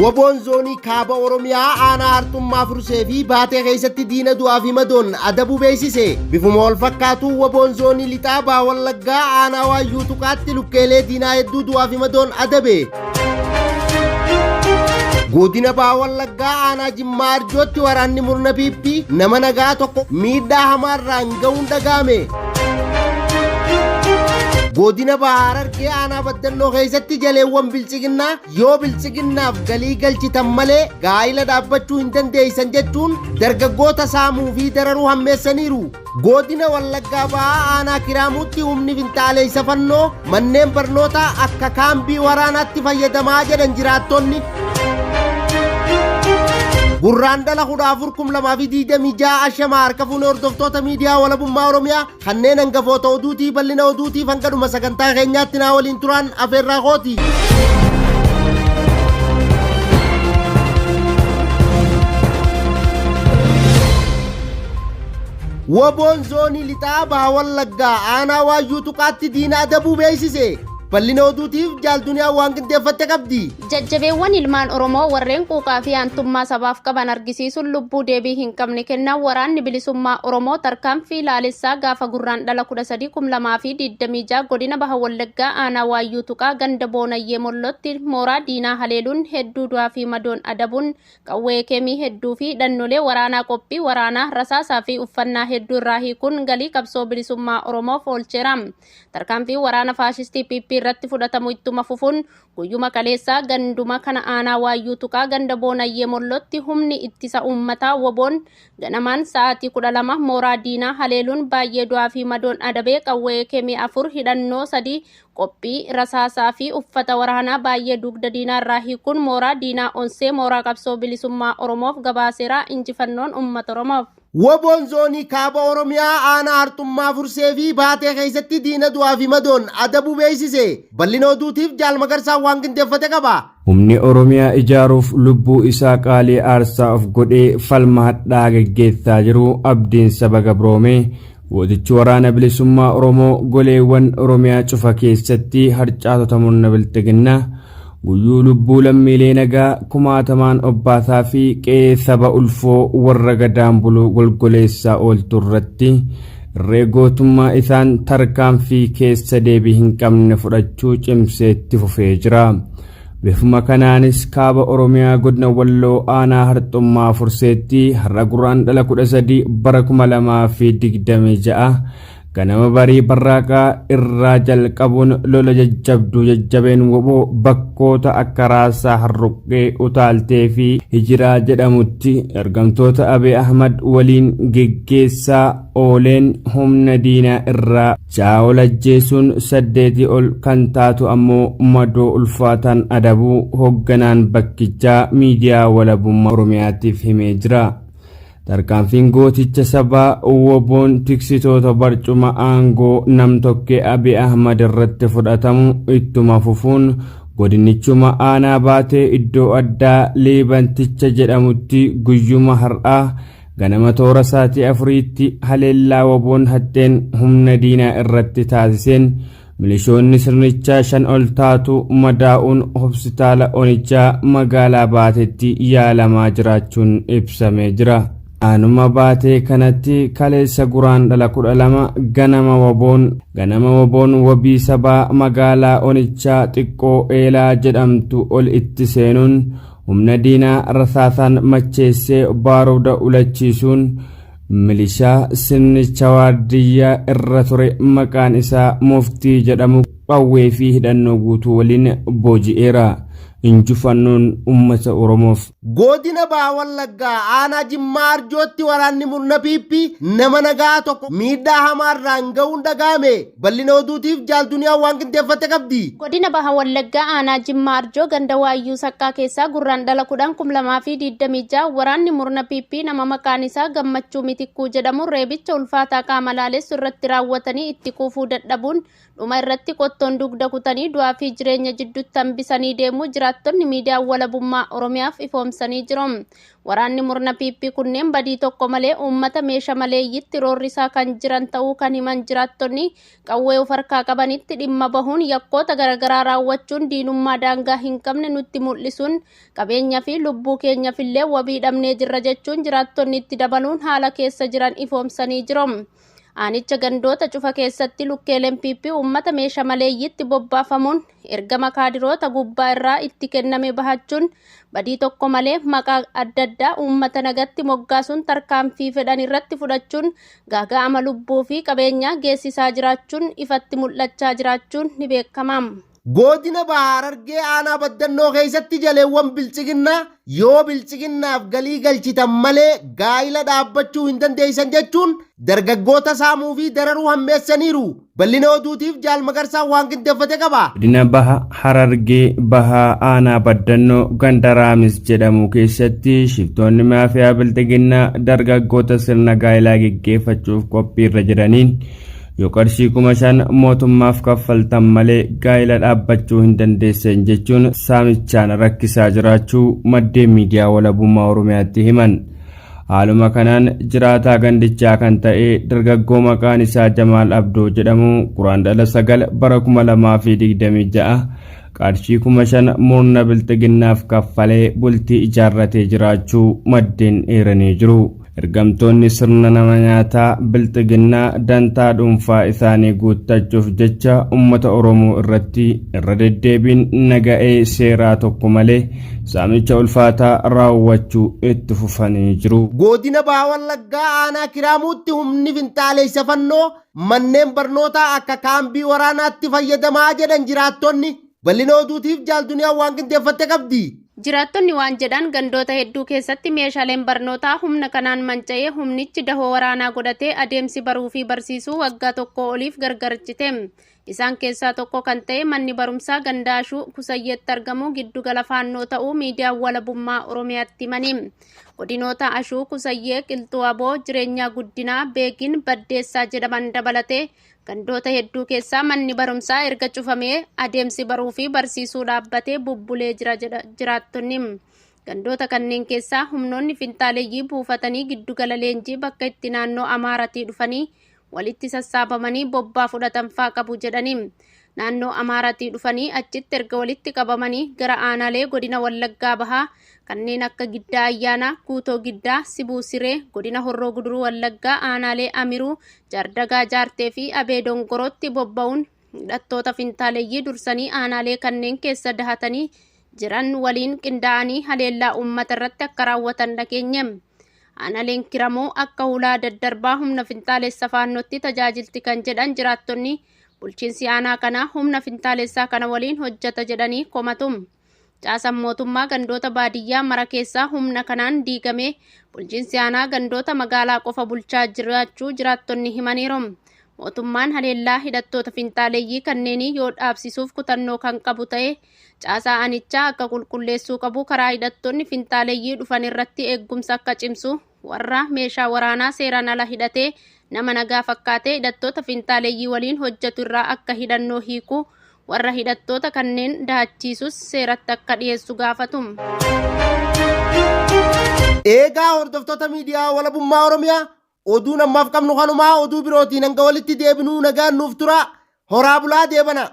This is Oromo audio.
Woboon zoonii kaaba Oromiyaa aanaa Harxummaa Fursee fi Baatee keessatti diina du'aa fi madoon adabuu beeksise. Bifuma wal fakkaatu Woboon zoonii lixaa Baha Wallaggaa aanaa Waayyuu Tuqaatti lukkeelee diinaa hedduu du'aa fi madoon adabe. Godina Baha Wallaggaa aanaa Jimmaa Arjootti waraanni murna PP nama nagaa tokko miidhaa hamaarraan ga'uun dhaga'ame. Godina Baha Harargee aanaa Baddannoo keessatti jaleewwan biltsiginnaa yoo biltsiginnaaf galii galchitan malee gaa'ila dhaabbachuu hin dandeessan jechuun dargaggoota saamuu fi dararuu hammeessaniiru. Godina Wallaggaa Bahaa aanaa Kiraamuutti humni finxaaleessa fannoo manneen barnootaa akka kaambii waraanaatti fayyadamaa jedhan jiraattonni. Gurraandhala 14/2026 ashamaa harka fuunee hordoftoota miidiyaa walabummaa Oromiyaa kanneen hangafoota oduutii bal'ina oduutiif hanga dhuma sagantaa keenyaatti naa waliin turaan afeerraa kooti. Woboon zoonii lixaa Baha Wallaggaa aanaa Waayyuu Tuqaatti diina adabuu beeksise. Bal'ina oduutiif jaal Duniyaa waan qindeeffatte qabdi. Jajjabeewwan ilmaan Oromoo warreen quuqaa fi aantummaa sabaaf qaban argisiisuun lubbuu deebii hin qabne kennan waraanni bilisummaa Oromoo tarkaanfii laalessaa gaafa Gurraandhala 13/2026 godina Baha Wallaggaa aanaa Waayyuu Tuqaa ganda Boonayyee Mollootti mooraa diinaa haleeluun hedduu du'aa fi madoon adabuun qawwee keemii hedduu fi hidhannolee waraanaa qophii waraanaa rasaasaa fi uffannaa hedduu irraa hiikuun galii qabsoo bilisummaa Oromoof oolcheera. Tarkaanfii waraana faashistii PP irratti fudhatamu ittuma fufuun guyyuma kaleessaa ganduma kana aanaa Waayyuu Tuqaa ganda Boonayyee Mollootti humni ittisa uummataa Woboon ganamaan sa'aatii 12 mooraa diinaa haleeluun baay'ee du'aa fi madoon adabee qawwee keemii 4 hidhannoo 3 qophii rasaasaa fi uffata waraanaa baay'ee dugda diinaa irraa hiikuun mooraa diinaa onsee mooraa qabsoo bilisummaa Oromoof gabaaseera. Injifannoon uummata Oromoof. Woboon zoonii kaaba Oromiyaa aanaa Harxummaa Fursee fi Baatee keessatti diina du'aa fi madoon adabuu beeksise. Bal'ina oduutiif Jaal Magarsaan waan qindeeffate qaba. Humni Oromiyaa ijaaruuf lubbuu isaa qaalii aarsaa of godhee falma hadhaa geggeessaa jiru abdiin saba gabroome gootichi waraana bilisummaa Oromoo goleewwan Oromiyaa cufa keessatti harcaatota murna bilxiginnaa guyyuu lubbuu lammiilee nagaa kumaatamaan obbaasaa fi qe'ee saba ulfoo warra gadaan buluu golgoleessaa ooltu irratti irree gootummaa isaan tarkaanfii keessa deebii hin qabne fudhachuu cimsee itti fufee jira. Bifuma kanaanis kaaba Oromiyaa godina Walloo aanaa Harxummaa Furseetti har'a Gurraandhala 13 bara 2026 ganama barii barraaqaa irraa jalqabuun lola jajjabduu jajjabeen woboo bakkoota akka Raasaa Harruqqee Utaaltee fi Hijiraa jedhamutti ergamtoota Abiy Ahmad waliin geggeessaa ooleen humna diinaa irraa 6 ol ajjeesuun 8 ol kan taatu ammoo madoo ulfaataan adabuu hoogganaan bakkichaa miidiyaa walabummaa Oromiyaatiif himee jira. Tarkaanfiin gooticha sabaa woboon tiksitoota barcuma aangoo nam-tokkee Abiy Ahmad irratti fudhatamu ittuma fufuun godinichuma aanaa Baatee iddoo addaa Liibanticha jedhamutti guyyuma har'aa ganama toora sa'aatii afuriitti haleellaa woboon haxxeen humna diinaa irratti taasiseen milishoonni sirnichaa 5 ol taatu madaa'uun hopsitaala onichaa magaalaa Baateetti yaalamaa jiraachuun ibsamee jira. Aanuma Baatee kanatti kaleessa Guraandhala 12 ganama woboon ganama woboon wabii sabaa magaalaa onichaa xiqqoo Eelaa jedhamtu ol itti seenuun humna diinaa rasaasaan macheessee baaruuda ulachiisuun milishaa sirnicha waardiyyaa irra ture maqaan isaa Muftii jedhamu qawwee fi hidhannoo guutuu waliin booji'eera. Injifannoon uummata Oromoof. Godina Baha Wallaggaa aanaa Jimmaa Arjootti waraanni murna PP nama nagaa tokko miidhaa hamaarraan ga'uun dhaga'ame. Bal'ina oduutiif Jaal Duniyaan waan qindeeffatte qabdi. Godina Baha Wallaggaa aanaa Jimmaa Arjoo ganda Waayyuu Saqqaa keessaa Gurraandhala 10, 2026 waraanni murna PP nama maqaan isaa Gammachuu Mitikkuu jedhamu reebicha ulfaataa qaama laalessu irratti raawwatanii itti quufuu dadhabuun dhuma irratti qottoon dugda kutanii du'aa fi jireenya jidduutti hambisanii deemuu jiraattonni jiraattonni miidiyaa walabummaa Oromiyaaf ifoomsanii jiru. Waraanni murna PP kunneen badii tokko malee uummata meeshaa maleeyyitti roorrisaa kan jiran ta'uu kan himan jiraattonni, qawwee of harkaa qabanitti dhimma bahuun yakkoota garaagaraa raawwachuun diinummaa daangaa hin qabne nutti mul'isuun qabeenya fi lubbuu keenyaafillee wabii dhabnee jirra jechuun jiraattonni itti dabaluun haala keessa jiran ifoomsanii jiru. Aanicha gandoota cufa keessatti lukkeeleen PP uummata meeshaa maleeyyitti bobbaafamuun ergama kaadiroota gubbaa irraa itti kenname bahachuun badii tokko malee maqaa adda addaa uummata nagatti moggaasuun tarkaanfii fedhan irratti fudhachuun gaaga'ama lubbuu fi qabeenyaa geessisaa jiraachuun ifatti mul'achaa jiraachuun ni beekama. Godina Baha Harargee aanaa Baddannoo keessatti jaleewwan biltsiginnaa yoo biltsiginnaaf galii galchitan malee gaa'ila dhaabbachuu hin dandeessan jechuun dargaggoota saamuu fi dararuu hammeessaniiru. Bal'ina oduutiif Jaal Magarsaa waan qindeeffate qaba. Godina Baha Harargee Bahaa aanaa Baddannoo ganda Raamis jedhamu keessatti shiftoonni maafiyaa bilxiginnaa dargaggoota sirna gaa'ilaa geggeeffachuuf qophiirra jiraniin yoo qarshii 5,000 mootummaaf kaffaltan malee gaa'ila dhaabbachuu hin dandeessan jechuun saamichaan rakkisaa jiraachuu maddeen miidiyaa walabummaa Oromiyaatti himan. Haaluma kanaan jiraataa gandichaa kan ta'e dargaggoo maqaan isaa Jamaal Abdoo jedhamu Guraandhala 9 bara 2026 qarshii 5,000 murna bilxiginnaaf kaffalee bultii ijaarratee jiraachuu maddeen eeranii jiru. Ergamtoonni sirna nama nyaataa bilxiginnaa dantaa dhuunfaa isaanii guuttachuuf jecha uummata Oromoo irratti irra deddeebiin naga'ee seeraa tokko malee saamicha ulfaataa raawwachuu itti fufanii jiru. Godina Baha Wallaggaa aanaa Kiraamuutti humni finxaaleessa fannoo manneen barnootaa akka kaambii waraanaatti fayyadamaa jedhan jiraattonni. Bal'ina oduutiif Jaal Duniyaa waan qindeeffatte qabdi. Jiraattonni waan jedhan, gandoota hedduu keessatti meeshaaleen barnootaa humna kanaan manca'ee humnichi dahoo waraanaa godhatee adeemsi baruu fi barsiisuu waggaa tokko oliif gargar cite. Isaan keessaa tokko kan ta'e manni barumsaa Gandaashuu Kusayyeetti argamu giddugala faannoo ta'uu miidiyaan walabummaa Oromiyaatti himani. Godinoota Ashuu Kusayyee, Qilxuu Aboo, Jireenyaa Guddinaa, Beekin, Baddeessaa jedhaman dabalatee gandoota hedduu keessaa manni barumsaa erga cufamee adeemsi baruu fi barsiisuu dhaabbatee bubbulee jira jedha jiraattonni. Gandoota kanneen keessaa humnoonni finxaaleeyyii buufatanii giddugala leenjii bakka itti naannoo Amaaratii dhufanii walitti sassaabamanii bobbaa fudhatan faa qabu jedhanii. Naannoo Amaaratii dhufanii achitti erga walitti qabamanii gara aanaalee godina Wallaggaa Bahaa kanneen akka Giddaa Ayyaanaa, Guutoo Giddaa, Sibuu Siree, godina Horroo Guduruu Wallaggaa aanaalee Amiruu, Jaardagaa Jaartee fi Abee Dongorootti bobba'uun hidhattoota finxaaleeyyii dursanii aanaalee kanneen keessa dahatanii jiran waliin qindaa'anii haleellaa uummata irratti akka raawwatan dhageenye. Aanaaleen Kiramoo akka hulaa daddarbaa humna finxaalessa faannootti tajaajilti kan jedhan jiraattonni, bulchiinsi aanaa kanaa humna finxaalessaa kana waliin hojjeta jedhanii komatu. Caasaan mootummaa gandoota baadiyyaa mara keessaa humna kanaan diigamee bulchiinsi aanaa gandoota magaalaa qofa bulchaa jiraachuu jiraattonni himaniiru. Mootummaan haleellaa hidhattoota finxaaleeyyii kanneenii yoo dhaabsisuuf kutannoo kan qabu ta'e caasaa aanichaa akka qulqulleessuu qabu, karaa hidhattoonni finxaaleeyyii dhufan irratti eeggumsa akka cimsu, warra meeshaa waraanaa seeraan ala hidhatee nama nagaa fakkaatee hidhattoota finxaaleeyyii waliin hojjetu irraa akka hidhannoo hiiku, warra hidhattoota kanneen dahachiisus seeratti akka dhiyeessu gaafatu. Eegaa hordoftoota miidiyaa walabummaa Oromiyaa, oduun ammaaf qabnu kanumaa. Oduu birootiin hanga walitti deebinuu nagaan nuuf tura. Horaa bulaa, deebana.